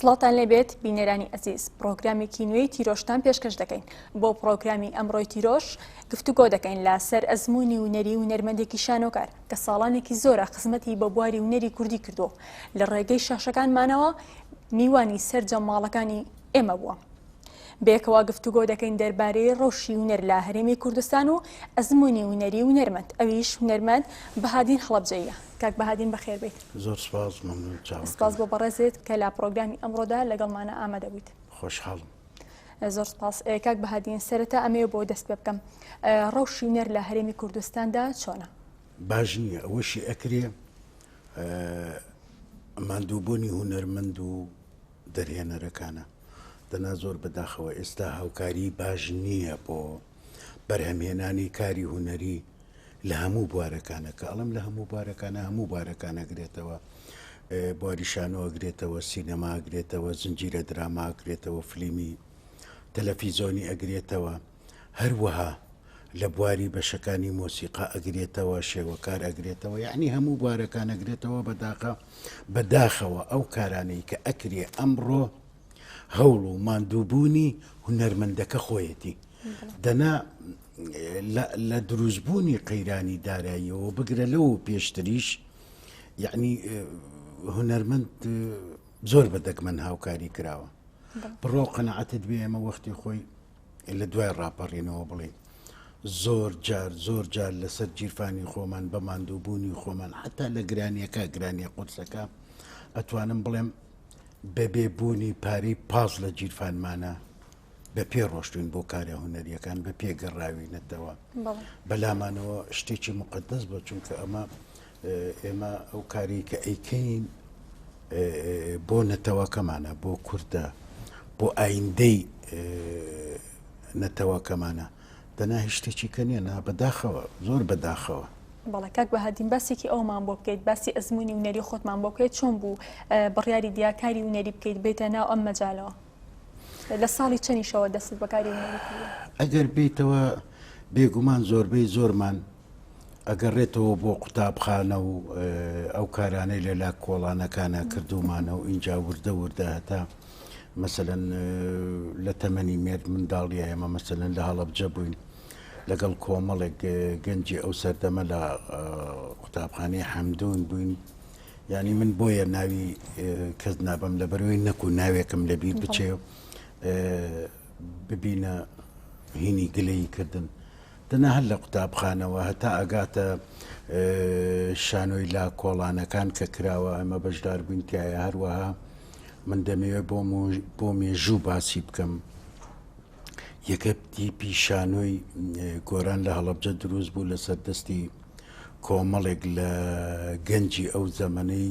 سڵاوتان لێبێت بینەرانی ئەزیز پڕۆگرامێکی نوێی تیرۆشتان پێشکەش دەکەین بۆ پڕۆگرامی ئەمڕۆی تیرۆش گفتوگۆ دەکەین لە سەر ئەزموونی هونەری هونەرمەندێکی شانۆکار کە ساڵانێکی زۆرە خزمەتی بە بواری هونەری کوردی کردووە لە ڕێگەی شاشەکانمانەوە میوانی سەرجەم ماڵەکانی ئێمە بووە. بەیەکەوە گفتوگۆ دەکەین دەربارەی ڕەوشی هونەر لە هەرێمی کوردستان و ئەزموونی هونەری هونەرمەند ئەویش هونەرمەند بەهادین هەڵەبجەییە. کاک بەهادین بەخێر بێیت. زۆر سپاس مەمنون چاوەکەم. سپاس بۆ بەڕێزت کە لە پڕۆگرامی ئەمڕۆدا لەگەڵمانە ئامادە بوویت. خۆشحاڵم. زۆر سپاس کاک بەهادین سەرەتا ئەمەوێ بۆ دەست پێ بکەم ڕەوشی هونەر لە هەرێمی کوردستاندا چۆنە؟ باش نییە ئەوەشی ئەکرێ ماندووبوونی هونەرمەند و دەرهێنەرەکانە دەنا زۆر بەداخەوە ئێستا هاوکاری باش نییە بۆ بەرهەمهێنانی کاری هونەری لە هەموو بوارەکانە کە ئەڵم لە هەموو بوارەکانە هەموو بوارەکانە گرێتەوە بواری شانۆ گرێتەوە سینەما گرێتەوە زنجیرە دراما گرێتەوە فلیمی تەلەفیزۆنی ئەگرێتەوە هەروەها لە بواری بەشەکانی مۆسیقا ئەگرێتەوە، شێوەکار ئەگرێتەوە، یەعنی هەموو بوارەکان ئەگرێتەوە، بەداخە بەداخەوە ئەو کارانەی کە ئەکرێ ئەمڕۆ هەوڵ و ماندووبوونی هونەرمەندەکە خۆیەتی دەنا لە دروستبوونی قەیرانی داراییەوە بگرە لەو پێشتریش یعنی هونەرمەند زۆر بە دەگمەن هاوکاری کراوە بڕۆ قەنەعەتت بێ ئێمە وەختی خۆی لە دوای ڕاپەڕینەوە بڵێین زۆر جار زۆر جار لەسەر گیرفانی خۆمان بە ماندووبوونی خۆمان حتا لە گرانیەکە گرانیە قورسەکە ئەتوانم بڵێم بەبێ بوونی پارەی پاس لە گیرفانمانە بە پێ ڕۆشتوین بۆ کارە هونەریەکان بە پێ گەڕاوینەتەوە بەلامانەوە شتێکی مقدەس بە چونکە ئەمە ئێمە ئەو کاری کە ئەیکەین بۆ نەتەوەکەمانە بۆ کوردە بۆ ئایندەی نەتەوەکەمانە دەنا هیچ شتێکی کە نییە نا بەداخەوە زۆر بەداخەوە. بەڵێ کاک بەهادین باسێکی ئەومان بۆ بکەیت باسی ئەزمموی هونەری خۆتمان بۆ بکەیت چۆن بوو بڕیاری دیاکاری هونەری بکەیت بێتە ناو ئەم مەجالەوە لە ساڵی چەنیشەوە دەست بەکاری هونەری کردووە؟ ئەگەر بیتەوە بێگومان زۆربەی زۆرمان ئەگەڕێتەوە بۆ قوتابخانە و ئەو کارانەی لە لا کۆڵانەکانە کردومانە و ئینجا وردە وردە هەتا مەسەلەن لە تەمەنی مێرد منداڵیە ئێمە مەسەلەن لە هەڵەبجە بووین لەگەڵ کۆمەڵێک گەنجی ئەو سەردەمە لە قوتابخانەی حەمدون بووین یعنی من بۆیە ناوی کەس نابم لە بەرەوەی نەکو ناوێکم لەبیر بچێ ببینە هینی گلەیی کردن دەنا هەر لە قوتابخانەوە هەتا ئەگاتە شانۆی لا کۆڵانەکان کە کراوە ئەمە بەشدار بووین تایە هەروەها من دەمەوێت بۆ مێژوو باسی بکەم یەکە تیپی شانۆی گۆران لە هەڵەبجە دروست بوو لەسەر دەستی کۆمەڵێک لە گەنجی ئەو زەمەنەی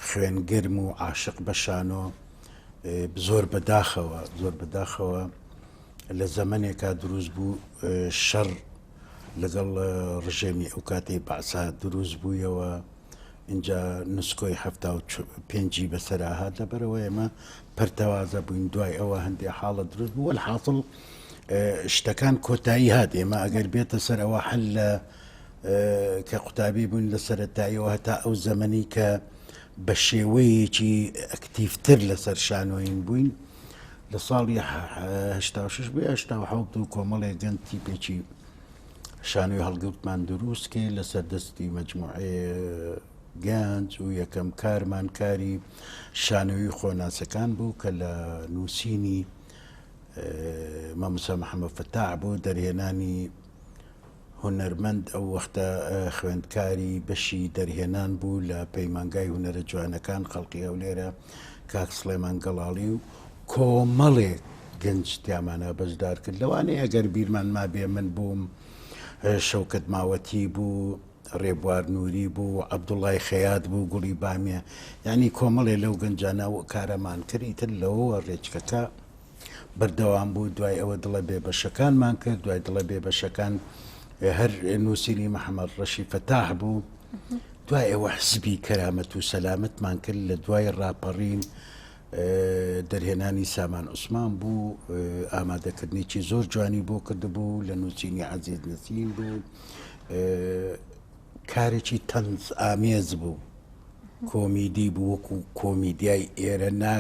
خوێنگەرم و عاشق بە شانۆ زۆر بەداخەوە زۆر بەداخەوە لە زەمەنێکا دروست بوو شەڕ لەگەڵ ڕژێمی ئەو کاتەی بەعسا دروست بوویەوە اینجا نسکۆی هەفتا و پێنجی بەسەرا هات لەبەرەوە ئێمە پەرتەوازە بووین دوای ئەوە هەندێک حاڵە دروست بوو حاصل شتەکان کۆتایی هات ئێمە ئەگەر بێتە سەر ئەوە حل لە کە قوتابی بوون لە سەتاییەوە هەتا ئەو زەمەنی کە بە شێوەیەکی ئەکتیفتر لەسەر شانۆین بووین لە ساڵی 86 بوو 87 و کۆمەڵێک گەنج تیپێکی شانۆی هەڵگرتمان دروست کرد لەسەر دەستی مەجموعەیە گەنج و یەکەم کارمان کاری شانۆی خۆناسەکان بوو کە لە نووسینی مامۆستا محەممەد فەتاح بوو دەرهێنانی هونەرمەند ئەو وەختە خوێندکاری بەشی دەرهێنان بوو لە پەیمانگای هونەرە جوانەکان خەڵکی هەولێرە کاک سڵێمان گەڵاڵی و کۆمەڵێک گەنج تیامانە بەشدار کرد لەوانەیە ئەگەر بیرمان مابێ من بووم شەوکەت ماوەتی بوو ڕێبوار نووری بوو عەبدوڵای خەیات بوو گوڵی بامیە یعنی کۆمەڵێ لەو گەنجانە و کارەمان کرد ئیتر لەوەوە ڕێچکەکە بەردەوام بوو دوای ئەوە دڵە بێبەشەکانمان کرد دوای دڵە بێبەشەکان هەر نووسینی محەممەد ڕەشی فەتاح بوو دوای ئەوە حزبی کەرامەت و سەلامەتمان کرد لە دوای ڕاپەڕین دەرهێنانی سامان عوسمان بوو ئامادەکردنێکی زۆر جوانی بۆ کردبوو لە نووسینی عەزیز نەسیم بوو کارێکی تەنز ئامێز بوو. کۆمیدی بوو وەکو کۆمیدیای ئێرە نا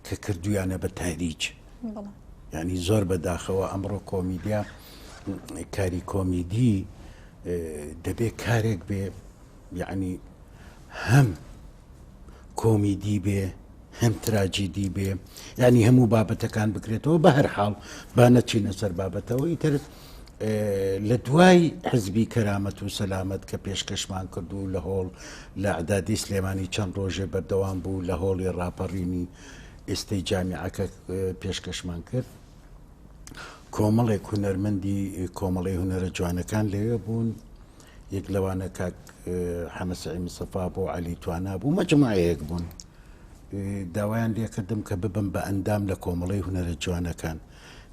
کە کردویانە بە تەهریج. یانی زۆر بە داخەوە ئەمڕۆ کۆمیدیا کاری کۆمیدی دەبێ کارێک بێ یعنی هەم کۆمیدی بێ هەم تراجیدی بێ یعنی هەموو بابەتەکان بکرێتەوە بە هەر حاڵ با نەچینە سەر بابەتەوە ئیتر لە دوای حزبی کەرامەت و سەلامەت کە پێشکەشمان کرد و لە هۆڵ لە ئەعدادی سلێمانی چەند ڕۆژێ بەردەوام بوو لە هۆڵی ڕاپەڕینی ئێستەی جامیعەکە پێشکەشمان کرد کۆمەڵێک هونەرمەندی کۆمەڵی هونەرە جوانەکان لەوێ بوون یەک لەوانە کاک حەمەسعی مستەفا بوو عەلی توانا بوو مەجموعەیەک بوون داوایان لێکردم کە ببم بە ئەندام لە کۆمەڵەی هونەرە جوانەکان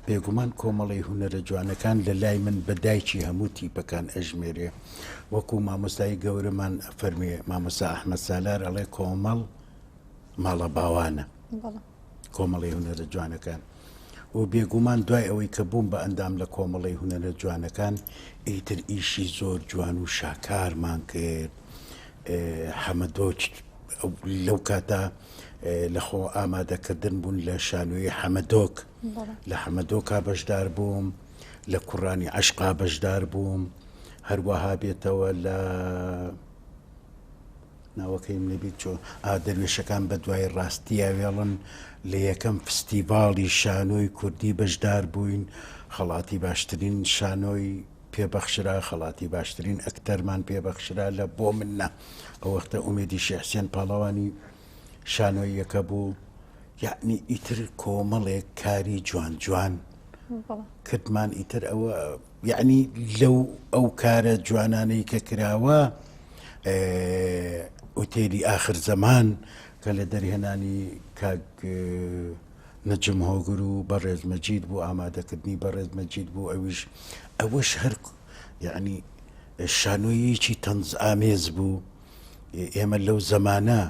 بێگومان کۆمەڵەی هونەرە جوانەکان لە لای من بە دایکی هەموو تیپەکان ئەژمێرێ وەکو مامۆستای گەورەمان فەرمێ مامۆستا ئەحمەد سالار ئەڵێ کۆمەڵ ماڵە باوانە کۆمەڵی هونەرە جوانەکان و بێگومان دوای ئەوەی کە بووم بە ئەندام لە کۆمەڵی هونەرە جوانەکان ئیتر ئیشی زۆر جوان و شاکارمان کرد حەمەدۆچ لەو کاتە لە خۆ ئامادەکردن بوون لە شانۆی حەمەدۆک لە حەمەدۆکا بەشدار بووم لە کوڕانی عشقا بەشدار بووم هەروەها بێتەوە لە ناوەکەیم لەبیر چۆ ئا دەروێشەکان بە دوای ڕاستیا وێڵن لە یەکەم فستیڤاڵی شانۆی کوردی بەشدار بووین خەڵاتی باشترین شانۆی پێبەخشرا خەڵاتی باشترین ئەکتەرمان پێبەخشرا لە بۆ من نا ئەو وەختە ئومێدی شێخ حسێن پاڵەوانی شانۆییەکە بوو یعنی ئیتر کۆمەڵێک کاری جوان جوان کردمان ئیتر ئەوە یعنی لەو ئەو کارە جوانانەی کە کراوە ئوتێلی ئاخر زەمان کە لە دەرهێنانی کاک نەجم هۆگر و بەڕێز مەجید بوو ئامادەکردنی بەڕێز مەجید بوو ئەویش ئەوەش هەر یعنی شانۆیەکی تەنز ئامێز بوو ئێمە لەو زەمانە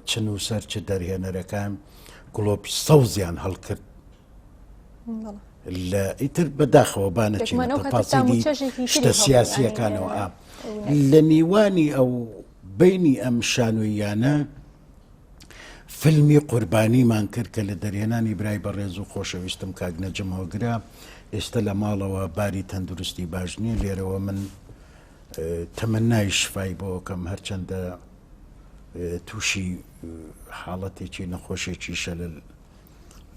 چ نووسەر چ دەرهێنەرەکان گڵۆپی سەوزیان هەڵکرد لە ئیتر بەداخەوە با نەچینە تەفاسیلی شتە سیاسیەکانەوە ئا لە نیوانی ئەو بینی ئەم شانۆییانە فیلمی قوربانیمان کرد کە لە دەرهێنانی برای بەڕێز و خۆشەویستم کاک نەجم هۆگرە ئێستا لە ماڵەوە باری تەندروستی باش نییە لێرەوە من تەمەنای شفای بۆکەم هەرچەندە تووشی حاڵەتێکی نەخۆشێکی شەلل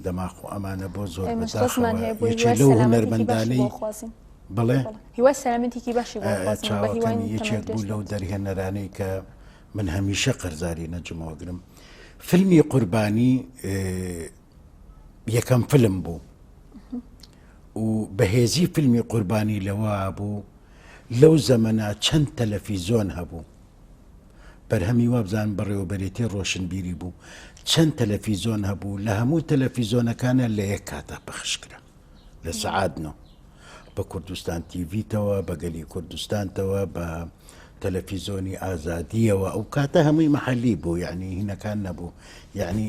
دەماخ و ئەمانە بۆ زۆر ئێمەش ڕێزمان هەیە بۆی یەکێ هیوای لەو سەلامەتێکی باشی هونەرمەندانەی بۆ خوازین بڵێ بەڵێ هیوای سەلامەتێکی باشی بۆ خوازین بە هیوای چاوەکەمی یەکێک تەمەن بوو درێژ لەو بێت. دەرهێنەرانەی کە من هەمیشە قەرزاری نەجم هۆگرم فیلمی قوربانی یەکەم فیلم بوو و بەهێزی فیلمی قوربانی لەوە بوو لەو زەمەنا چەند تەلەفیزۆن هەبوو بەرهەمی وابزانم بەڕێوەبەرێتی ڕۆشنبیری بوو، چەند تەلەفیزۆن هەبوو، لە هەموو تەلەفیزۆنەکانە لە یەک کاتا پەخش کرا، لە سەعات نۆ، بە کوردستان تیڤیتەوە، بە گەلی کوردستانتەوە، بە تەلەفیزۆنی ئازادییەوە، ئەو کاتە هەمووی مەحەلی بوو، یعنی هینەکان نەبوو، یعنی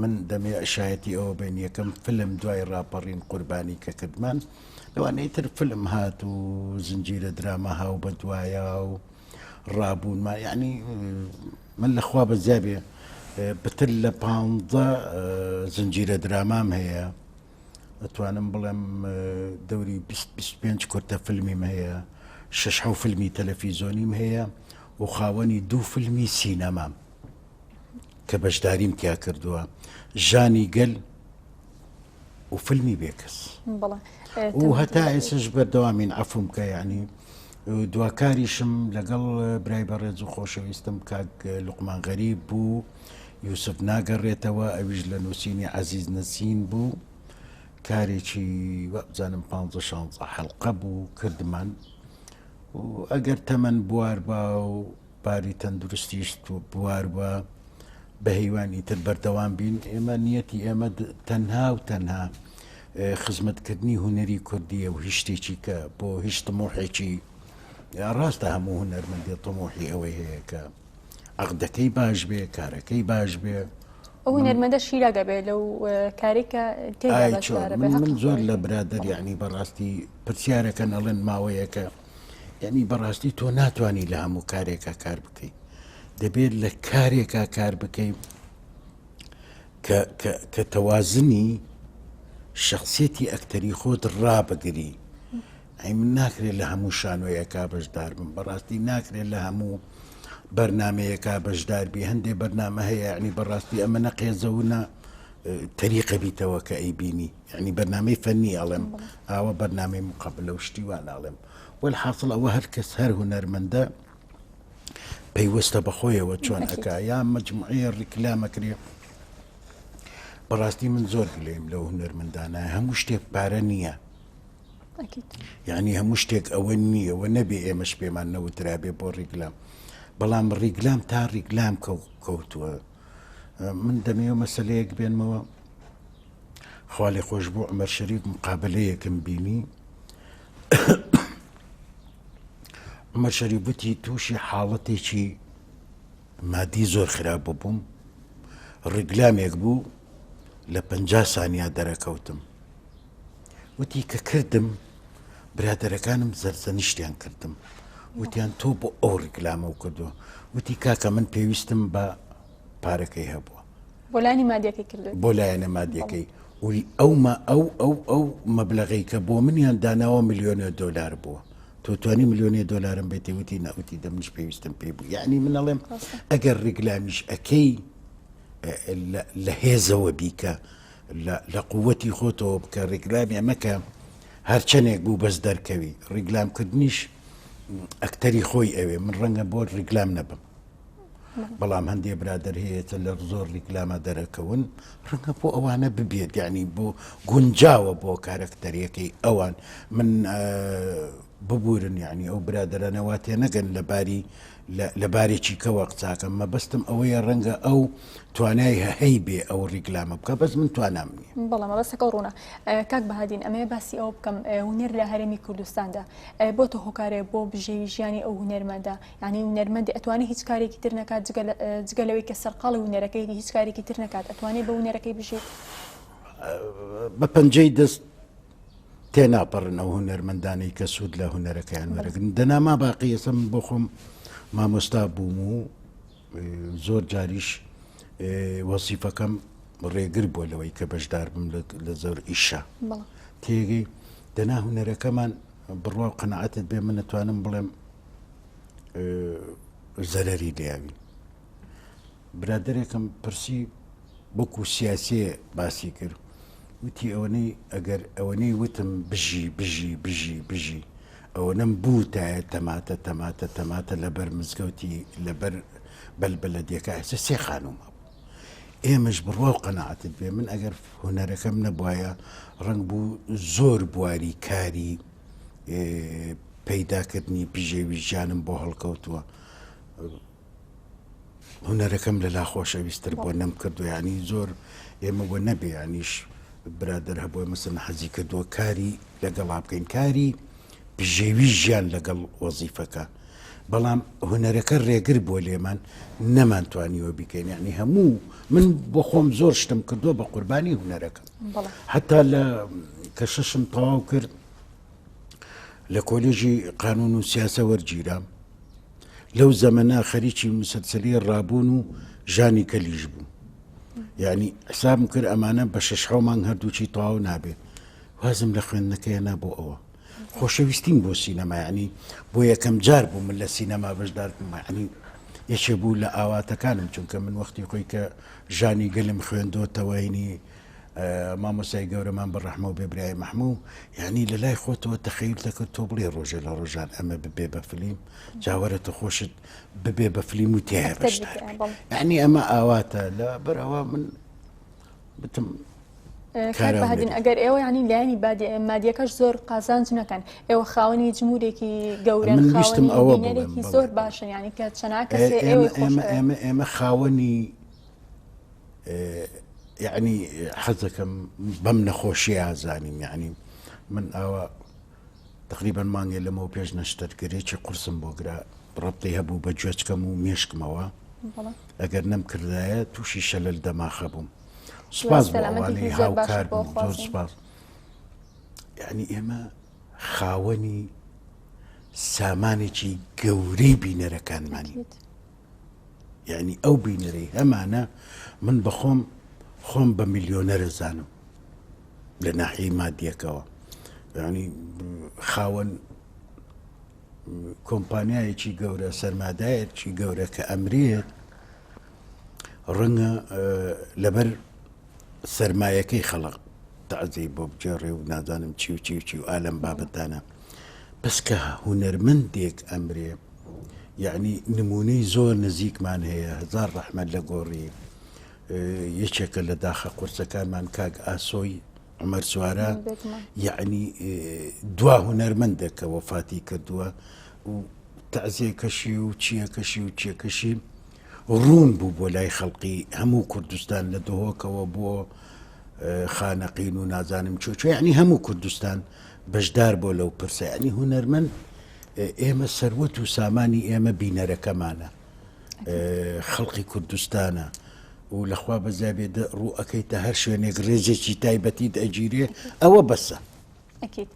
من دەمێ شایەتی ئەوە بین یەکەم فیلم دوای ڕاپەڕین قوربانی کە کردمان، لەوانەی تر فیلم هات و زنجیرە دراما هاو بە دوایا و ڕابوونما یعنی من لە خوا بەزیا بێ پتر لە پ زنجیرە درامام هەیە ئەتوانم بڵێم دەوری 25 کورتە فیلمیم هەیە شش حەو فیلمی تەلەفیزۆنیم هەیە و خاوەنی دوو فیلمی سینەمام کە بەشداریم تیا کردووە ژانی گەل و فیلمی بێکەس و هەتا ئێسش بەردەوامین عەفوم کە یعنی دواکاریشم لەگەڵ برای بەڕێز و خۆشەویستم کاک لوقمان غەریب بوو یوسف ناگەڕێتەوە ئەویش لە نووسینی عەزیز نەسین بوو کارێکی وابزانم پ شانزە حەڵقە بوو کردمان و ئەگەر تەمەن بوار با و باری تەندروستیش بوار بە بەهیوان ئیتر بەردەوام بین ئێمە نیەتی ئێمە تەنها و تەنها خزمەتکردنی هونەری کوردیە و هیچ شتێکی کە بۆ هیچ تموحێکی ڕاستە هەموو هونەرمەندێ تموحی ئەوەی هەیە کە عەقدەکەی باش بێ کارەکەی باش بێ ئەو هونەرمەندە شیراگە بێ لەو کارێک کە تێیدا بەشدارە بێ من زۆر لە برادەر یعنی بەڕاستی پرسیارەکەن ئەڵێن ماوەیەکە. یعنی بەڕاستی تۆ ناتوانانی لە هەموو کارێکا کار بکەیت دەبێت لە کارێکا کار بکەیت کە تەوازنی شخصیەتی ئەکتەری خۆت ڕابگری ئەی من ناکرێت لە هەموو شانۆیەکا بەشدار بم بەڕاستی ناکرێت لە هەموو بەرنمەیەکا بەشداربی هەندێ بەرنامە هەیە ینی بەڕاستی ئەمە نە قێزەونە تەریقە بیتەوە کە ئەی بینی یعنی بەرنمەی فەنی ئەڵێم ئاوە بەرنمەی مقابلە و شتی وان ئەڵێم وەلحاصل ئەوە هەر کەس هەر هونەرمەندە پەیوەستە بەخۆیەوە چۆن ئەکا یا مجموعەیە ڕیکلامەکرێ بەڕاستی من زۆر گلەیم لەو هونەرمەندانە هەموو شتێک پارە نییە یعنی هەموو شتێک ئەوە نییە و نەبێ ئێمەش پێمان نەوترابێ بۆ ڕیگلام بەڵام ڕیگلام تا ڕیگلام کەوتووە من دەمەوە مەسلەیەک بێنمەوە خوا لێ خۆش بوو عمر شەریف مقابلەیەکم بینی عمر شەریف وتی تووشی حاڵەتێکی مادی زۆر خراپ ببووم ڕیگلامێک بوو لە پ سانیا دەرەکەوتم وتی کە کردم برادەرەکانم زەرزەنیشتیان کردم وتیان تۆ بۆ ئەو ڕیکلامە و کردووە وتی کاکە من پێویستم بە پارەکەی هەبووە بۆ لایەنی مادیەکەی کردووە بۆ لایەنە مادیەکەی ئەو ما ئەو ئەو ئەو مەبلەغەی کە بۆ منیان داناوە ملیۆنە دۆلار بووە تۆ توانی ملیۆنێ دۆلارم بێتی وتی نەوتی دە منیش پێویستم پێ بوو یعنی من ئەڵێم ئەگەر ڕیگلامیش ئەەکەی لە هێزەوە بیکە لە قوتی خۆتەوە بکە ڕیگلامی ئەمەکە هەرچەندێک بوو بەس دەرکەوی ڕیگلامکردنیش ئەکتەری خۆی ئەوێ من ڕەنگە بۆ ڕیگلام نەبم بەڵام هەندێ برادەر هەیە لە زۆر ڕیکلامە دەرەکەون ڕەنگە بۆ ئەوانە ببێت یعنی بۆ گونجاوە بۆ کارەکتەریەکەی ئەوان من ببورن یعنی ئەو برادەرانە وا تێنەگەن لە باری لە بارێکی کەوە قساکەم مەبەستم ئەوەیە ڕەنگە ئەو توانای هەی بێ ئەو ڕیکلامە بکە بەس من توانام نییە بەڵام مەبەستەکە ڕوونە کاک بەهادین ئەمەیە باسی ئەوە بکەم هونەر لە هەرێمی کوردستاندا بۆتە هۆکارێ بۆ بژێوی ژیانی ئەو هونەرمەندە یانی هونەرمەندی ئەتوانێ هیچ کارێکی تر نەکات جگە لەوەی کە سەرقاڵی هونەرەکەیتی هیچ کارێکی تر نەکات ئەتوانێ بە هونەرەکەی بژیت؟ بە پەنجەی دەست تێناپەڕن ئەو هونەرمەندانەی کە سوود لە هونەرەکەیان وەرەگرن دەنا ما باقی ئێستا من بۆ خۆم مامۆستا بووم و زۆر جاریش وەسیفەکەم ڕێگر بووە لەوەی کە بەشدار بم لە زۆر ئیشە تێگەی دەنا هونەرەکەمان بڕوا و قەنەعەتت بێ من نتوانم بڵێم زەرەری لێوین برادێکم پرسی وەکو سیاسێ باسی کرد وتی ئەوەنەی ئەگەر ئەوەنەی وتم بژی بژی بژی بژی ئەوەنەم بوتایە تەماتە تەماتە تەماتە لەبەر مزگەوتی لەبەر بەلبەلەدیەکە ئێستا سێ خانوم هەبوو ئێمەش بڕوا و قەناعەتت بێ من ئەگەر هونەرەکەم نەبوایە ڕەنگ بوو زۆر بواری کاری پەیداکردنی بژێوی ژیانم بۆ هەڵکەوتووە هونەرەکەم لەلا خۆشەویستتر بۆ نەم کردو ینی زۆر ئێمە بۆ نەبێ ینیش برادەر هەبووە مەسن حەزی کردووە کاری لەگەڵا بکەین کاری بژێوی ژیان لەگەڵ وەزیفەکە بەڵام هونەرەکە ڕێگر بۆ لێمان نەمانتوانیوە بیکەین یعنی هەموو من بۆ خۆم زۆر شتم کردووە بە قوربانی هونەرەکەم حتا لە کە شەشم تەواو کرد لە کۆلێژی قانون و سیاسە وەرگیرام لەو زەمەنە خەریکی مسلسلی ڕابوون و ژانی کەلیش بوو یعنی حسابم کرد ئەمانە بە شەش مانگ هەردووچی تەواو نابێت وازم لە خوێندنەکەی نا بۆ ئەوە خۆشەویستیم بۆ سینەما یعنی بۆ یەکەم جار بوو من لە سینەما بەشدار بووم یعنی یەکێ بوو لە ئاواتەکانم چونکە من وەختی خۆی کە ژانی گەلم خوێندۆتەوەینی مامۆستای گەورەمان بە ڕەحمە و بێ برای مەحموو یعنی لە لای خۆتەوە تەخەیل دەکرد تۆ بڵێ ڕۆژێ لە ڕۆژان ئەمە ببێ بە فلیم جاوەرە تۆ خۆشت ببێ بە فلیم و تێ بەشدار یعنی ئەمە ئاواتە لە بەرەوە من بتم بەهادین ئەگەر ئێوە ینی لایەنی مادیەکەش زۆر قازانج نەکەن ئێوە خاوەنی جمهورێکی گەورەن ویستم ئەوە بینەرێکی زۆر باشن ینی کە چەنا کەسێ ئێمە ئێمە ئێمە خاوەنی یعنی حەزەکەم بەم نەخۆشی ئازانیم یعنی من ئاوا تقریبا مانگێ لەمەوە پێش نەشتەرگەرێکی قورسم بۆ گرا ڕەبتەی هەبوو بە گوێچکەم و مێشکمەوە ئەگەر نەمکردایە تووشی شەلەل دەماخە بووم سپاس بۆ ئەوانەی هاوکار بوون زۆر سپاس یعنی ئێمە خاوەنی. سامانێکی گەورەی بینەرەکانمانی یعنی ئەو بینەرەی هەمانە من بەخۆم خۆم بە ملیۆنەرە زانم لە ناحیەی مادیەکەوە ینی خاوەن کۆمپانیایەکی گەورە سەرمادایەکی گەورە کە ئەمرێت ڕەنگە لەبەر سەرمایەکەی خەڵق تەعزیەی بۆ بگێڕێ و نازانم چی و چی و چی و ئالەم بابەتانە بەس کە هونەرمەندێک ئەمرێ یعنی نمونەی زۆر نزیکمان هەیە هەزار ڕەحمەت لە گۆڕی یەکێکە لە داخە قورسەکانمان کاک ئاسۆی عمر سوارە یعنی دوا هونەرمەندە کە وەفاتی کردووە و تەعزیەکەشی و چیەکەشی و چیەکەشی ڕوون بوو بۆ لای خەڵقی هەموو کوردستان لە دهۆکەوە بۆ خانەقین و نازانم چۆ چۆ یعنی هەموو کوردستان بەشدار بۆ لەو پرسە ینی هونەرمەند ئێمە سەروەت و سامانی ئێمە بینەرەکەمانە خەڵقی کوردستانە و لەخوا بەزیابێ ڕوو ئەەکەیتە هەر شوێنێک ڕێزێکی تایبەتیت ئەگیرێ ئەوە بەسە. ئەکید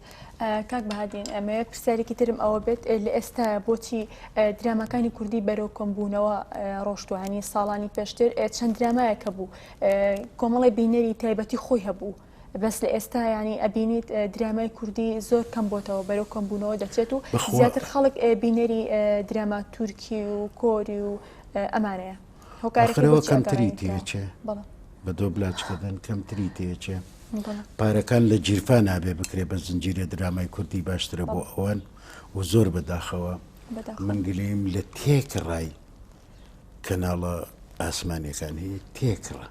کاک بەهادین ئەمەوێت پرسیارێکی ترم ئەوە بێت لە ئێستا بۆچی دراماکانی کوردی بەرەو کۆمبوونەوە ڕۆشتوانی ساڵانی پێشتر چەند درامایەک هەبوو کۆمەڵی بینەری تایبەتی خۆی هەبوو بەس لە ئێستا ینی ئەبینیت درامای کوردی زۆر کەم بۆتەوە بەرەو کەمبوونەوە دەچێت و زیاتر خەڵک بینەری دراما تورکی و کۆری و ئەمانەیە هۆکارەوە کەمتری تێچێ بە دۆبلاجکردن کەمتری تێچێ پارەکان لە گیرفا نابێ بکرێ بە زنجیرە درامای کوردی باشترە بۆ ئەوان و زۆر بەداخەوە من گلیم لە تێکڕای کەناڵە ئاسمانەکان هەیە تێکڕا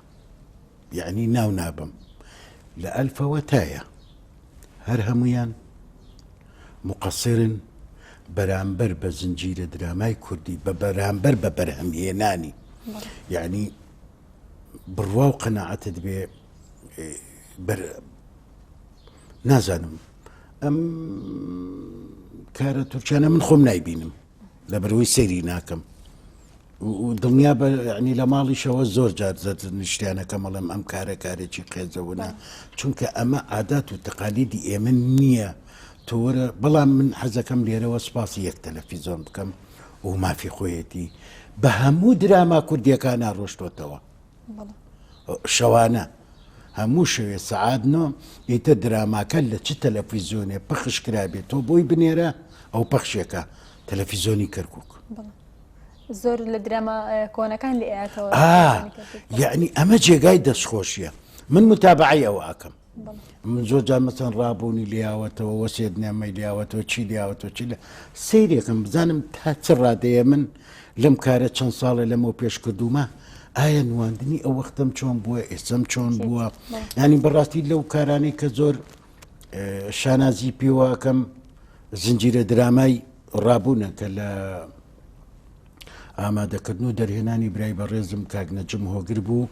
یعنی ناو نابم لە ئەلفەوە تایە هەر هەمویان مقصرن بەرامبەر بە زنجیرە درامای کوردی بە بەرامبەر بە بەرهەمهێنانی یعنی بڕوا و قەناعەتت بێ بەر نازانم ئەم کارە تورکیانە من خۆم نایبینم لە بەرەوەی سەیری ناکەم دڵنیا بە ینی لە ماڵیشەوە زۆر جار نیشتیانەکەم ئەڵێم ئەم کارە کارێکی قێزەونە چونکە ئەمە عادات و تەقالیدی ئێمە نییە تۆوەرە بەڵام من حەزەکەم لێرەوە سپاسی یەک تەلەفیزۆن بکەم و مافی خۆیەتی بە هەموو دراما کوردیەکانە ڕۆشتۆتەوە شەوانە هەموو شەوێ سەعات نۆ ئیتر دراماکە لە چ تەلەفیزیۆنێ پەخش کرابێت تۆ بۆی بنێرە ئەو پەخشێکە تەلەفیزیۆنی کەرکک زۆر لە دراما کۆنەکان لێ ئەیاتەوە یعنی ئەمە جێگای دەستخۆشیە من متابعی ئەوە ئەکەم من زۆر جار مەسەن ڕابوونی لیاوەتەوە وەسێت نامەی لیاوەتەوە چی لیاوەتەوە چی لە سەیرێکم بزانم تا چ ڕادەیە من لەم کارە چەند ساڵێ لەمەوە پێش کردومە ئایا نواندنی ئەو وەختم چۆن بووە ئێسم چۆن بووە ینی بەڕاستی لەو کارانەی کە زۆر شانازی پێوەکەم زنجیرە درامای ڕابوونە کە لە ئامادەکردن و دەرهێنانی برای بەڕێزم کاک نەجم هۆگر بوو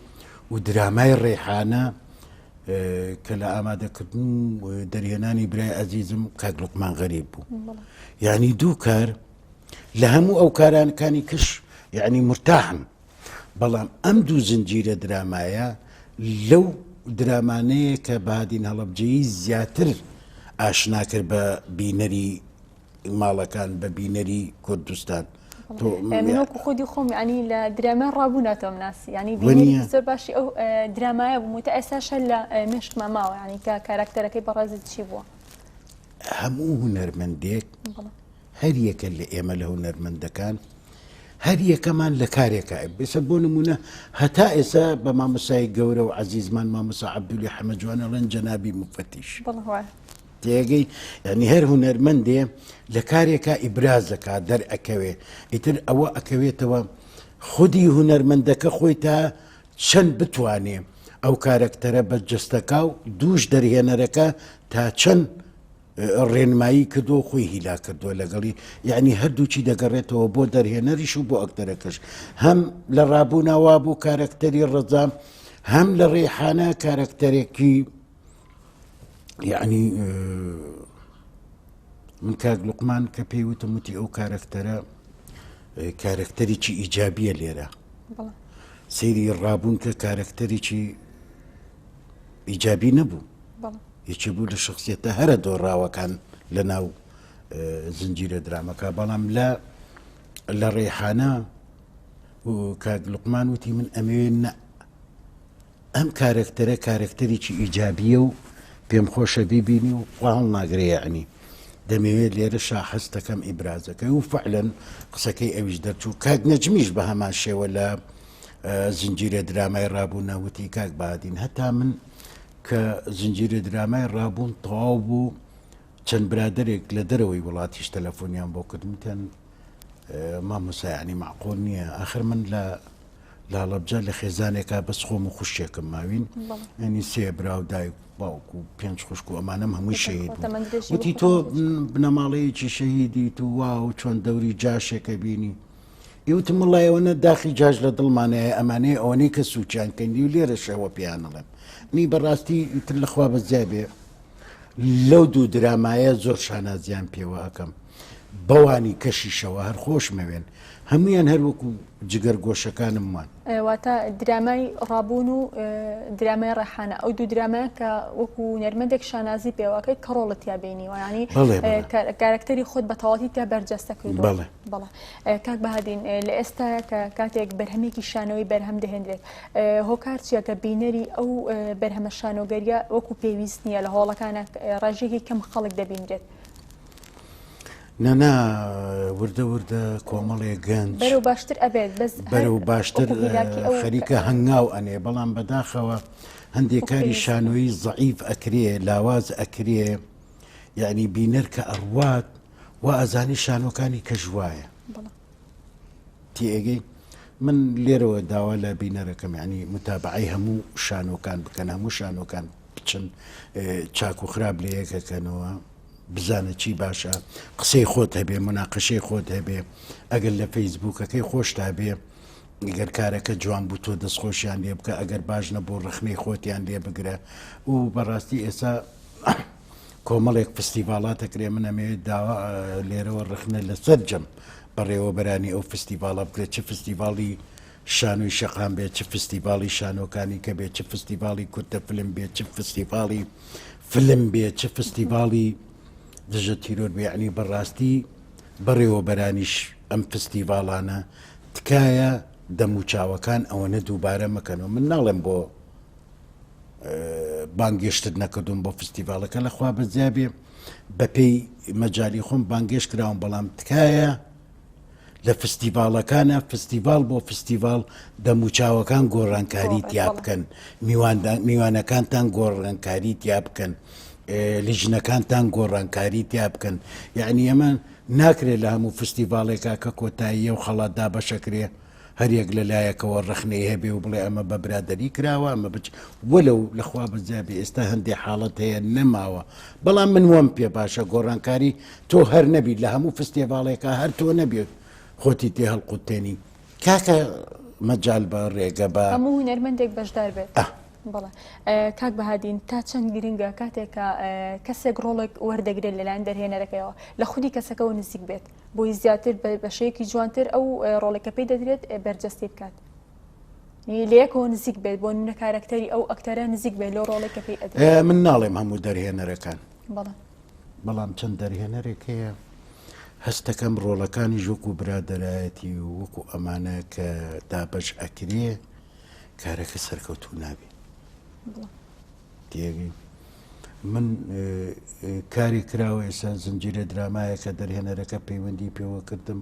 و درامای ڕێحانە کە لە ئامادەکردن و دەرهێنانی برای ئەزیزم کاک لوقمان غەریب بوو یعنی دوو کار لە هەموو ئەو کارانکانی کش یعنی مرتاحم بەڵام ئەم دوو زنجیرە درامایە لەو درامانەیە کە بادین هەڵەبجەیی زیاتر ئاشنا کرد بە بینەری ماڵەکان بە بینەری کوردستان. من وەکو خودی خۆم ینی لە دراما ڕابوو ناتۆم ناسی ینی بینەری زۆر باشی ئەو درامایە بووم و تا ئێستاش هەر لە مێشکما ماوە ینی کە کاراکتەرەکەی بەڕێزت چی بووە. هەموو هونەرمەندێک هەر یەکە لە ئێمە لە هونەرمەندەکان هەر یەکەمان لە کارێکە بێسە بۆ نمونە هەتا ئێستا بە مامۆسای گەورە و عزیزمان مامۆسا عەبدولی حەمە جوانەڵێن جەنابی مفتیش تێگەی یعنی هەر هونەرمەندێ لە کارێکا ئیبراز دەکات دەرئەکەوێ ئیتر ئەوە ئەکەوێتەوە خودی هونەرمەندەکە خۆی تا چەند بتوانێ ئەو کارەکتەرە بە جستەکە و دووش دەرهێنەرەکە تا چەند ڕێنمایی کردو خۆی هیلا کردووە لەگەڵی یعنی هەردووچی دەگەڕێتەوە بۆ دەرهێنەریش و بۆ ئەکتەرەکەش هەم لە ڕابوونەوە بوو کارەکتەری ڕەزام هەم لە ڕێحانە کارەکتەرێکی یعنی من کاک لوقمان کە پێی وتم وتی ئەو کارەکتەرە کارەکتەرێکی ئیجابیە لێرە سەیری ڕابوون کە کارەکتەرێکی ئیجابی نەبوو یەکێ بوو لە شخصیتە هەرە دۆڕاوەکان لە ناو. زنجیرە درامەکە بەڵام لە لە ڕێحانە و کاک لوقمان وتی من ئەمەوێ نە ئەم کارەکتەرە کارەکتەرێکی ئیجابیە و پێم خۆشە بیبینی و خوا هەڵناگرێ یەعنی دەمەوێت لێرە شا هەستەکەم ئیبرازەکەی و فعلەن قسەکەی ئەویش دەرچوو کاک نەجمیش بە هەمان شێوە لە زنجیرە درامای ڕابوونە وتی کاک بادین هەتا من کە زنجیرە درامای ڕابوون تەواو بوو چەند برادێک لە دەرەوەی وڵاتیش تەلەفۆنیان بۆ کردمتیان مامۆستا یانی مەعقول نییە ئاخر من لە لە هەڵەبجە لە خێزانێکا بەس خۆم و خوشکێکم ماوین ینی سێ برا و دایک باوک و پێنج خوشک و ئەمانەم هەمووی شەهید بوون. وتی تۆ بنەماڵەیەکی شەهیدی تو وا و چۆن دەوری جاشێکە بینی ئیوتم وڵای ئەوەنە داخی جاش لە دڵمانەیە ئەمانەیە ئەوەنەی کە سوچیان کەندی و لێرە شەوە پێیانڵێم نی بەڕاستی ئیتر لەخوا بەزیا بێ لەو دوو درامایە زۆر شانازیان پێوە ئەکەم بەوانی کەشیشەوە هەر خۆشمەوێن هەمویان هەر وەکو جگەر گۆشەکانم وان. واتە درامای ڕابوون و درامای ڕێحانە ئەو دوو درامایە کە وەکو هونەرمەندێک شانازی پێوەکەی کە ڕۆڵت تیا بینیوە یانی کارەکتەری خۆت بە تەواوەتی تیا بەرجەستە کردووە. بەڵێ. بەڵێ. کاک بەهادین لە ئێستایا کە کاتێک بەرهەمێکی شانۆیی بەرهەم دەهێنرێت هۆکار چییە کە بینەری ئەو بەرهەمە شانۆگەریە وەکو پێویست نییە لە هۆڵەکانە ڕێژەیەکی کەم خەڵک دەبینرێت؟ نەنا وردە وردە کۆمەڵێ گەنج بەرەو باشتر ئەبێت بەس بەرەو باشتر خەریکە هەنگاو ئەنێ بەڵام بەداخەوە هەندێک کاری شانۆیی زەعیف ئەکرێ لاواز ئەکرێ یعنی بینەر کە ئەڕوات وا ئەزانی شانۆکانی کەش وایە تێگەی من لێرەوە داوا لە بینەرەکەم ینی متابعی هەموو شانۆکان بکەن هەموو شانۆکان بچن چاک و خراپ لە یەکەکەنەوە بزانە چی باشە قسەی خۆت هەبێ مناقەشەی خۆت هەبێ ئەگەر لە فەیسبوکەکەی خۆشتا بێ گەر کارەکە جوان بوو تۆ دەستخۆشیان لێ بکە ئەگەر باش نەبوو ڕخنەی خۆتیان لێ بگرە و بەڕاستی ئێستا کۆمەڵێک فستیڤاڵات ئەکرێ من ئەمەوێت داوا لێرەوە ڕخنە لە سەرجەم بەڕێوەبەرانی ئەو فستیڤاڵە بکرێت چ فستیڤاڵی شانۆی شەقام بێت چ فستیڤاڵی شانۆکانی کە بێت چ فستیڤاڵی کورتە فلم بێت چ فستیڤاڵی فلم بێت چ فستیڤاڵی دژە تیرۆر بێ یعنی بەڕاستی بەڕێوەبەرانیش ئەم فستیڤاڵانە تکایە دەموچاوەکان ئەوەنە دووبارە مەکەنەوە من ناڵێم بۆ بانگێشتت نەکردوم بۆ فستیڤاڵەکە لە خوا بەزیا بێ بەپێی مەجای خۆم بانگێش کراوم بەڵام تکایە لە فستیڤاڵەکانە فستیڤال بۆ فستیڤال دەموچاوەکان گۆڕانکاری تیا بکەن میوانەکانتان گۆڕانکاری تیا بکەن لیژنەکانتان گۆڕانکاری تیا بکەن یعنی ئەمە ناکرێت لە هەموو فستیڤالێکا کە کۆتاییە و خەڵات دابەشەکرێ هەریەک لە لایەکەوە ڕەخنەی هەبێ و بڵێ ئەمە بە برادەری کراوە ئەمە بچ وەلەو لەخوا بەزیابێ ئێستا هەندێ حاڵەت هەیە نەماوە بەڵام من وەم پێ باشە گۆڕانکاری تۆ هەر نەبیت لە هەموو فستێڤاڵێکا هەر تۆ نەبێت خۆتی تێ هەڵقوتێنی کاکە مەجال بە ڕێگە بە هەموو هونەرمەندێک بەشدار بێت. بەڵێ کاک بەهادین تا چەند گرنگە کاتێک کە کەسێک ڕۆڵێک وەردەگرێت لەلایەن دەرهێنەرەکەیەوە لە خودی کەسەکەەوە نزیک بێت بۆی زیاتر بە شێوەیەکی جوانتر ئەو ڕۆڵێک کە پێی دەدرێت بەرجەستەی بکات لە یەکەوە نزیک بێت بۆ نمونە کارەکتەری ئەو ئەکتەرە نزیک بێت لەو ڕۆڵێک کە پێی ئەدرێت من ناڵێم هەموو دەرهێنەرەکان بەڵام چەند دەرهێنەرێک هەیە هەستەکەم ڕۆڵەکانیش وەکو برادەرایەتی و وەکو ئەمانە کە دابەش ئەکرێ کارەکە سەرکەوتوو نابێ تێگەی من کاری کراوە ئێستا زنجیرە درامایەکە دەرهێنەرەکە پەیوەندی پێوە کردم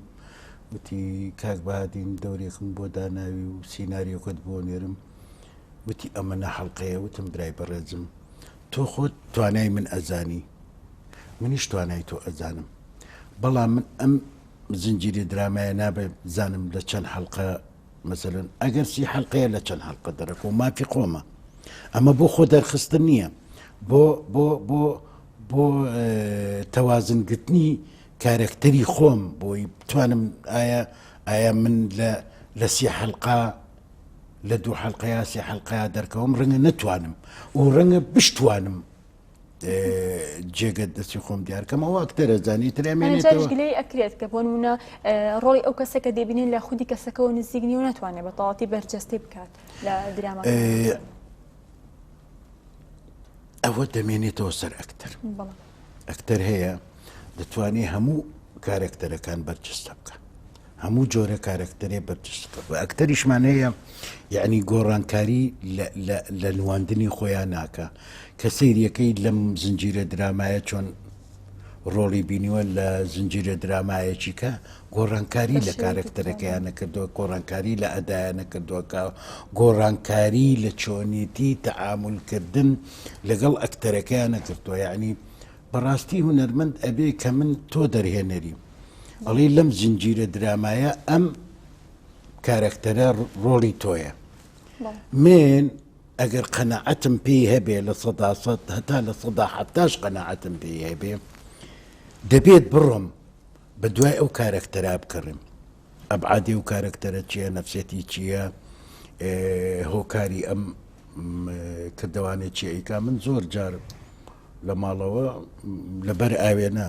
وتی کاک بەهادین دەورێکم بۆ داناوی و سیناریۆکەت بۆ نێرم وتی ئەمە نە حەڵقەیە وتم برای بەڕێزم تۆ خۆت توانای من ئەزانی منیش توانای تۆ ئەزانم بەڵام من ئەم زنجیری درامایە نابێ بزانم لە چەند حەڵقە مەسەلەن ئەگەر سی حەلقەیە لە چەند حەلقە دەرەکەوە مافی خۆمە ئەمە بۆ خۆ دەرخستن نییە بۆ بۆ بۆ بۆ تەوازنگرتنی کارەکتەری خۆم بۆی بتوانم ئایا ئایا من لە لە سی حەلقە لە دوو حەلقەیە سی حەلقەیە دەرکەوم ڕەنگە نەتوانم و ڕەنگە بشتوانم جێگە دەستی خۆم دیارکەم ئەوە ئەکتەرە زانی تر ئەمێنێتەوە گلەی ئەکرێت کە بۆ نمونە ڕۆڵی ئەو کەسە کە دەبینین لە خودی کەسەکەەوە نزیک نیە و ناتوانێت بە تەواتی بەرجەستەی بکات لە دراما ئەوە دەمێنێتەوە سەر ئەکتەر ئەکتەر هەیە. دەتوانێ هەموو کارەکتەرەکان بەرجستە بکە هەموو جۆرە کارەکتەرێ بەرجستە بکە ئەکتەریشمان هەیە یعنی گۆڕانکاری لە نواندنی خۆیان ناکە کە سەیریەکەی لەم زنجیرە درامایە چۆن ڕۆڵی بینیوە لە زنجیرە درامایەکی کە گۆڕانکاری لە کارەکتەرەکەیان نەکردووە گۆڕانکاری لە ئەدایان نەکردووە کە گۆڕانکاری لە چۆنیەتی تەعامولکردن لەگەڵ ئەکتەرەکەیان نەکردووە یعنی بەڕاستی هونەرمەند ئەبێ کە من تۆ دەرهێنەری ئەڵێ لەم زنجیرە درامایە ئەم کارەکتەرە ڕۆڵی تۆیە من ئەگەر قەناعەتم پێی هەبێ 100% هەتا 70%ش قەناعەتم پێی هەبێ دەبێت بڕۆم بە دوای ئەو کارەکتەرا بکەڕێم ئەبعادی ئەو کارەکتەرە چییە نەفسێتی چییە هۆکاری ئەم کردوانێ چی ئەیکا من زۆر جار لە ماڵەوە لەبەر ئاوێنە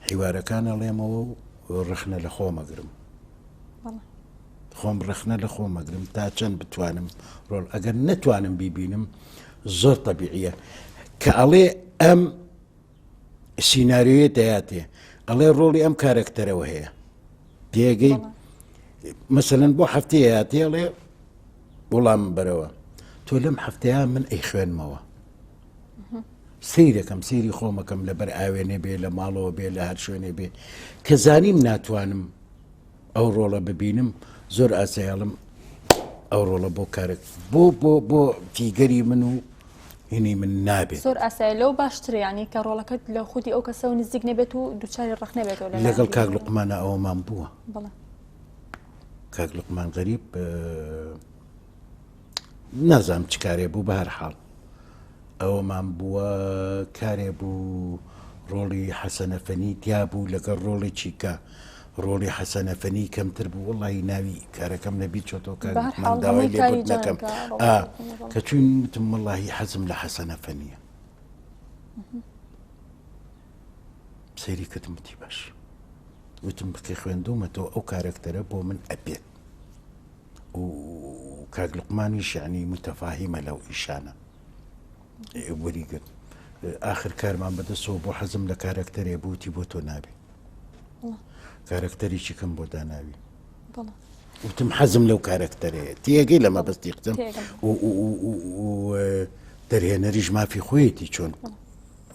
حیوارەکان ئەڵێمەوە و ڕەخنە لە خۆمەگرم خۆم ڕەخنە لە خۆمەگرم تا چەند بتوانم ڕۆڵ ئەگەر نەتوانم بیبینم زۆر تەبیعیە کە ئەڵێ ئەم سیناریۆیە دەیاتێ ئەڵێ ڕۆڵی ئەم کارەکتەرەوە هەیە تێگەی مەسەلەن بۆ هەفتەیە تێڵێ وەڵام بەرەوە تۆ لەم هەفتەیە من ئەی خوێنمەوە سیرەکەم سیری خۆمەکەم لەبەر ئاوێنێ بێ لە ماڵەوە بێ لە هەر شوێنێ بێ کە زانیم ناتوانم ئەو ڕۆڵە ببینم زۆر ئاسایڵم ئەو ڕۆڵە بۆ کارێک بۆ بۆ بۆ فیگەری من و هینی من نابێت زۆر ئاسای لەو باشترە ینی کە ڕۆڵەکەت لە خودی ئەو کەسەوە نزیک نەبێت و دووچاری ڕخ نەبێتەوە لەگەڵ کاک لوقمانە ئەوەمان بووە کاک لوقمان غەریب نازانم چ کارێ بوو بە هەر حاڵ ئەوەمان بووە کارێ بوو ڕۆڵی حەسەنەفەنی تیا بوو لەگەڵ ڕۆڵێکی کە ڕۆڵی حەسەنەفەنی کەمتر بوو وڵی ناوی کارەکەم لە بیر چۆتەوە کاک لوقمان داوای لێبوردنەکەم ئا کە چوین وتم وەڵڵاهی حەزم لە حەسەنەفەنیە سەیری کردم وتی باش وتم بکە خوێندومەتەوە ئەو کارەکتەرە بۆ من ئەبێت و کاک لوقمانیش یعنی متەفاهیمە لەو ئیشانە وەری گرت ئاخر کارمان بەدەستەوە بۆ حەزم لە کارەکتەرێ بوتی بۆ تۆ نابێ کارەکتەرێکی کەم بۆ داناوی وتم حەزم لەو کارەکتەرەیە تێگەی لە مەبەستی قسەم دەرهێنەریش مافی خۆیەتی چۆن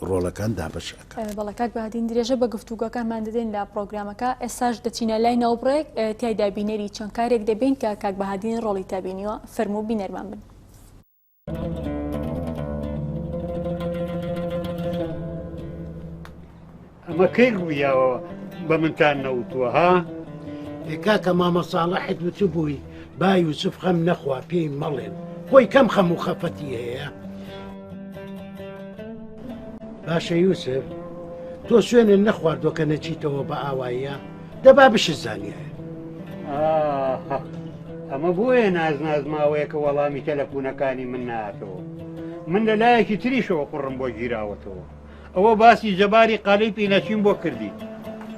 ڕۆڵەکان دابەش ئەکات. بەڵێ کاک بەهادین درێژە بە گفتوگۆکانمان دەدەین لە پڕۆگرامەکە ئێستاش دەچینە لای ناوبڕێک تیایدا بینەری چەند کارێک دەبین کە کاک بەهادین ڕۆڵی تا بینیوە فەرموو بینەرمان بن. ئەمە کەی ڕوویاوە بە منتان نەوتووە ها؟ ئێ کاکە مامە ساڵحت وتبووی با یوسف خەم نەخوا پێی مەڵێن خۆی کەم خەم و خەفەتی هەیە باشە یوسف تۆ سوێنێ نەخواردووە کە نەچیتەوە بە ئاواییە دەبا بشزانیایە ئەمە بۆیە ناز ناز ماوەیەکە وەڵامی تەلەفونەکانی من ناتەوە من لە لایەکی تریشەوە قوڕم بۆ گیراوەتەوە ئەوە باسی جەباری قالەی پینەچیم بۆ کردی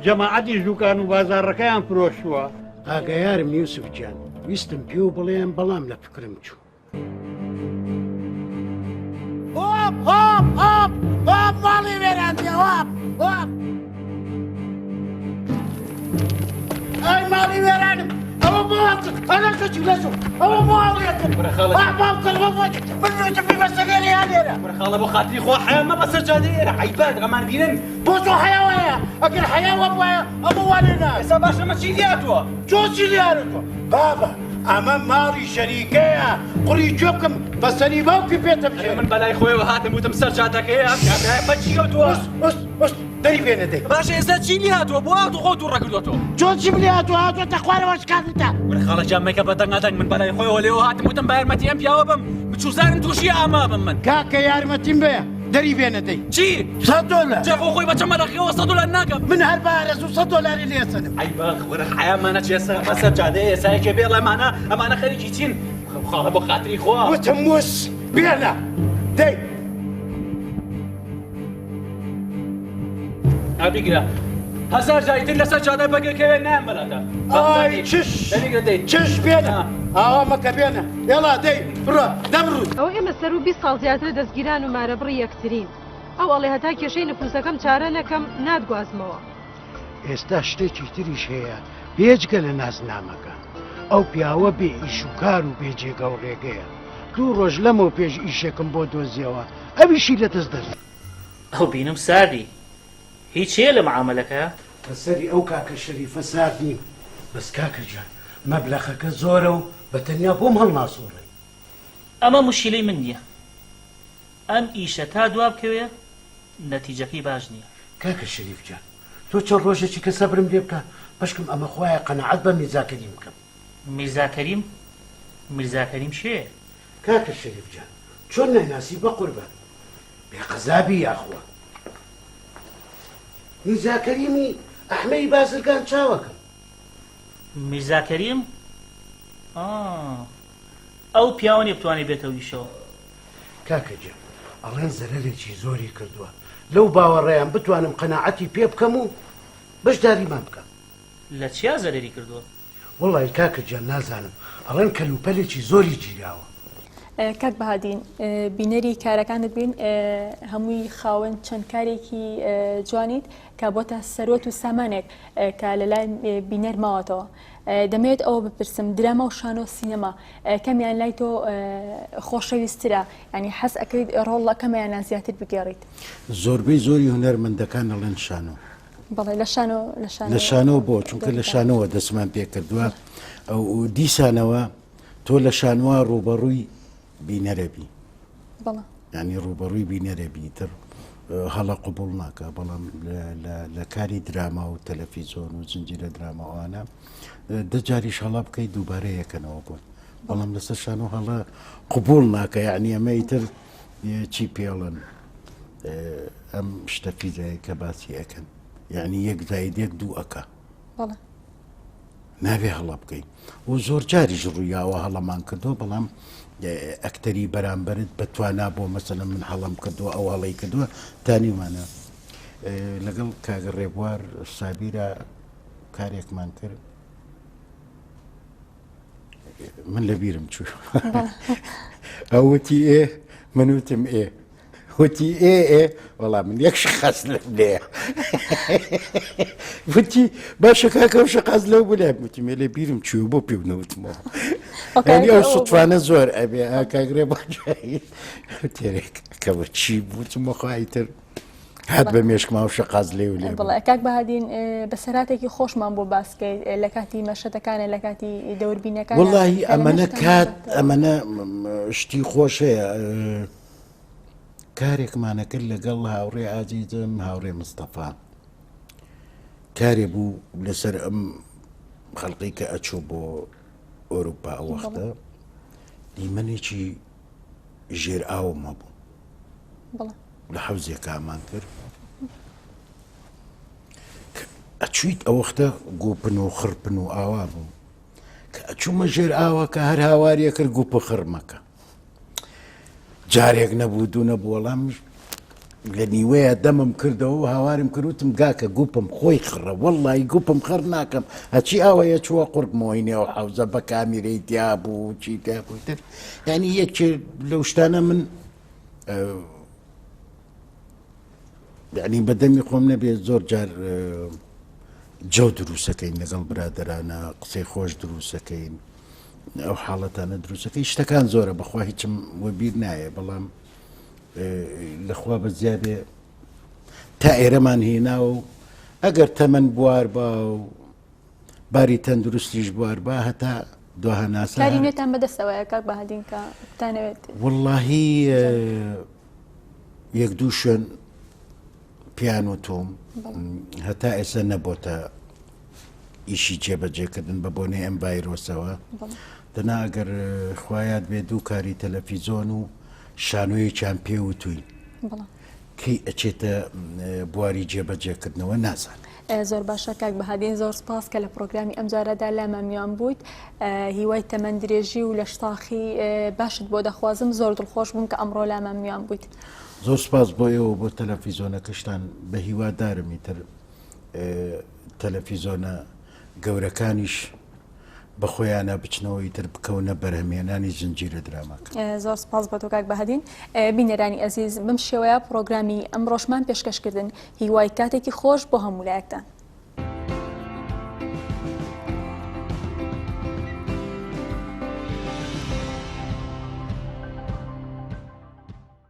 جەماعەتیش دوکان و بازاڕەکەیان فرۆشتووە. ئاگایارم یوسف گیان ویستم پێو بڵێم بەڵام لە فکرم چوو. هۆپ هۆپ هۆپ هۆپ ماڵی وێران بێ هۆپ هۆپ ئەی ماڵی وێرانم ئەوە بۆ ئەلە چوو لە چوو ئەوە بۆ هەڵێتم من یوسفی بەسەگەری هەلێرە خاڵە بۆ خاتری خوا حەیا مەبە سەر جادەی ئێرە عەیبە ئەمان بینن بۆ تۆ حەیا وایە ئەگەر حەیا وەبوایە ئەمە وا لێ نایە ئێستا باشە ئەمە چی لێهاتووە تۆ چی لێهاتووە بابە ئەمە ماڵی شەریکەیە قوڕی کوێ بکەم بەسەری باوکی پێتە بژێ من بەلای خۆیەوە هاتم وتم سەر جادەکەیە ئەم کابرایە پەکی کەوتووە ئوس ئوس ئوس دەری بێنە دەی. باشە ئێستا چی لێ هاتووە بۆ هاتوو خۆت توڕە کردۆتەوە. چۆن چیم لێ هاتووە هاتووەتە خوارەوە شکاندتە. کورە خاڵە گیان مەیکە بە دەنگا دەنگ من بەلای خۆیەوە لێوە هاتم وتم با یارمەتی ئەم پیاوە بەم بچوزانم تووشی ئاما بم من. کاکە یارمەتیم بەیە دەری بێنە دەی. چی؟ سەد دۆلار. جا خۆ خۆی بە چەند مەلەقیەوە سەد دۆلار ناکەم. من هەر بە ئارەزوو سەد دۆلاری لێ ئەسەنم. ئەی بە وەرە حەیامان نەچێ سەر بەسەر جادەیە ئێستا یەکێ بێڵێ ئەمانە ئەمانە خەریکی چین خاڵە بۆ خاتری خوا. وتم وس بێنە دەی. بیگرە هەزار جاری تر لەسەر جادە بەگە کەوێ نایەم بەلاتە ئای چش چش بێنە ئاوا مەکە بێنە ئێڵا دەی بڕۆ دەمڕوو ئەوە ئێمە سەروو 20 ساڵ زیاترە دەستگیران و مارەبڕی یەکترین. ئەو ئەڵێ هەتا کێشەی نفوسەکەم چارە نەکەم ناتگوازمەوە. ئێستا شتێکی تریش هەیە بێجگە لە نازنامەکە. ئەو پیاوە بێ ئیش و کار و بێ جێگە و ڕێگەیە. دوو ڕۆژ لەمەو پێش ئیشێکم بۆ دۆزیەوە ئەویشی لە دەست دەرچوو. ئەو بینم ساردی. هیچ هەیە لە معامەلەکە؟ بە سەری ئەو کاکە شەریفە سارد نیم. بەس کاکە گیان مەبلەخەکە زۆرە و بە تەنیا بۆم هەڵناسووڕێ. ئەمە موشکیلەی من نییە. ئەم ئیشە تا دوا بکەوێ نەتیجەکەی باش نییە. کاکە شەریف گیان تۆ چەند ڕۆژێکی کە سەبرم لێ بکە بەشکم ئەمە خوایە قەناعەت بە میرزا کەریم بکەم. میرزا کەریم؟ میرزا کەریم کێیە؟ کاکە شەریف گیان چۆن نایناسی بەقوربان بێ قەزابی یاخوا. میرزا کەریمی ئەحمەی بازرگان چاوەکەم. میرزا کەریم؟ ئا ئەو پیاوە نیە بتوانێ بێتەوە ئیشەوە. کاکە گیان ئەڵێن زەرەرێکی زۆری کردووە لەو باوەڕەیان بتوانم قەناعەتی پێ بکەم و بەشداریمان بکە. لە چیا زەرەری کردووە؟ وەڵی کاکە گیان نازانم ئەڵێن کەلوپەلێکی زۆری گیراوە. کاک بەهادین بینەری کارەکانت بین هەمووی خاوەن چەند کارێکی جوانیت کە بۆتە سەروەت و سامانێک کە لەلای بینەر ماوەتەوە دەمەوێت ئەوە بپرسم دراما و شانۆ سینەما کەمیان لای تۆ خۆشەویسترە ینی حەز ئەەکەیت ڕۆڵ لە کەمیانە زیاتر بگێڕیت؟ زۆربەی زۆری هونەرمەندەکان ئەڵێن شانۆ. بەڵێ لە شانۆ لە شانۆ لە شانۆ بۆ چونکە لە شانۆوە دەستمان پێکردووە ئەو دیسانەوە تۆ لە شانوە ڕووبەڕووی بینەرە بی بەڵێ ینی ڕووبەڕووی بینەرە بی تر هەڵە قوبول ناکە بەڵام لە کاری دراما و تەلەفیزۆن و زنجیرە دراماوانە دە جاریش هەڵە بکەیت دووبارە یەکەنەوە بۆت بەڵام لەسەر شانۆ هەڵە قوبول ناکە یعنی ئەمە ئیتر چی پێڵن ئەم شتە فیزای کە باسی ئەەکەن یعنی یەک زاید یەک دوو ئەەکە نابێ هەڵە بکەین و زۆر جاریش ڕوویاوە هەڵەمان کردووە بەڵام ئەکتەری بەرامبەرت بە توانا بۆ مەسەلەن من هەڵەم کردووە ئەو هەڵەی کردووە تانیمانە لەگەڵ کاگە ڕێبوار سابیرە کارێکمان کرد من لە بیرم چوو ئەو وتی ئێ من وتم ئێ وتی ئێ ئێ وەڵا من یەک شخص لەم لێ وتی باشە کاکە ئەو شقاز لەو بلێ وتم لێ بیرم چوو بۆ پێ نەوتمەوە یعنی ئەو سوتفانە زۆر ئەبێ کاگرێ بۆ تێرێک کەەوە چی بوتم بەخوای تر هات بە مێشکما و شقاز لێ و لێ بڵێ کاک بەهادین بەسەراتێکی خۆشمان بۆ باسکەیت لە کاتی مەشەتەکانە لە کاتی دەوربینەکان وڵی ئەمەنە کات ئەمەنە شتی خۆش هەیە کارێکمانە کرد لەگەڵ هاوڕێ ئازیزم هاوڕێ مستەفا کارێ بوو لەسەر ئەم خەڵقی کە ئەچۆ بۆ ئەوروپا ئەو وەختە دیمەنێکی ژێر ئاوم هەبوو لە حەوزێکامان کرد ئەچویت ئەوەختە گۆپن و خڕپن و ئاوا بوو کە ئەچوومە ژێر ئاوە کە هەر هاواریە کرد گوپە خڕمەکە جارێک نەبوو دوو نەبوو وەڵام لە نیوەیە دەمم کردەوە و هاوارم کردوتم گاکە گوپم خۆی خڕە وەڵی گوپم خڕ ناکەم هەچی ئاوەیە چووە قورگمەوەی نێو حەوزە بە کامیرەی تیا بوو چی تیا بوو تر یعنی یەکێ لەو شتانە من یعنی بە دەمی خۆم نەبێت زۆر جار جەو دروستەکەین لەگەڵ برادرانە قسەی خۆش دروستەکەین ئەو حاڵەتانە دروستەکەی شتەکان زۆرە بەخوا هیچم وەبیر نایە بەڵام لەخوا بە زیابێ تا ئێرەمان هێنا و ئەگەر تەمەن بوار با و باری تەندروستیش بوار با هەتا دواهناسە کاری نوێتان بەدەستەوەیە کاک بەهادین کە بتانەوێت وەڵڵاهی یەک دوو شوێن پیان و تۆم هەتا ئێستا نەبۆتە ئیشی جێبەجێکردن بە بۆنەی ئەم ڤایرۆسەوە دەنا ئەگەر خوایات بێ دوو کاری تەلەفیزۆن و شانۆیەکیان پێ وتوین کەی ئەچێتە بواری جێبەجێکردنەوە نازان. زۆر باشە کاک بەهادین زۆر سپاس کە لە پرۆگرامی ئەمجارەدا لامان میوان بوویت هیوای تەمەن درێژی و لەشتاخی باشت بۆ دەخوازم زۆر دڵخۆش بووم کە ئەمڕۆ لامان میوان بوویت. زۆر سپاس بۆ ئێوە بۆ تەلەفیزۆنەکەشتان بە هیوادارم ئیتر تەلەفیزۆنە گەورەکانیش. بە خۆیانە بچنەوە ئیتر بکەونە بەرهەمهێنانی زنجیرە دراماکە. زۆر سپاس بۆ تۆ کاک بەهادین. بینەرانی ئەزیز بەم شێوەیە پڕۆگرامی ئەمڕۆشمان پێشکەش کردن. هیوای کاتێکی خۆش بۆ هەموو لایەکتان.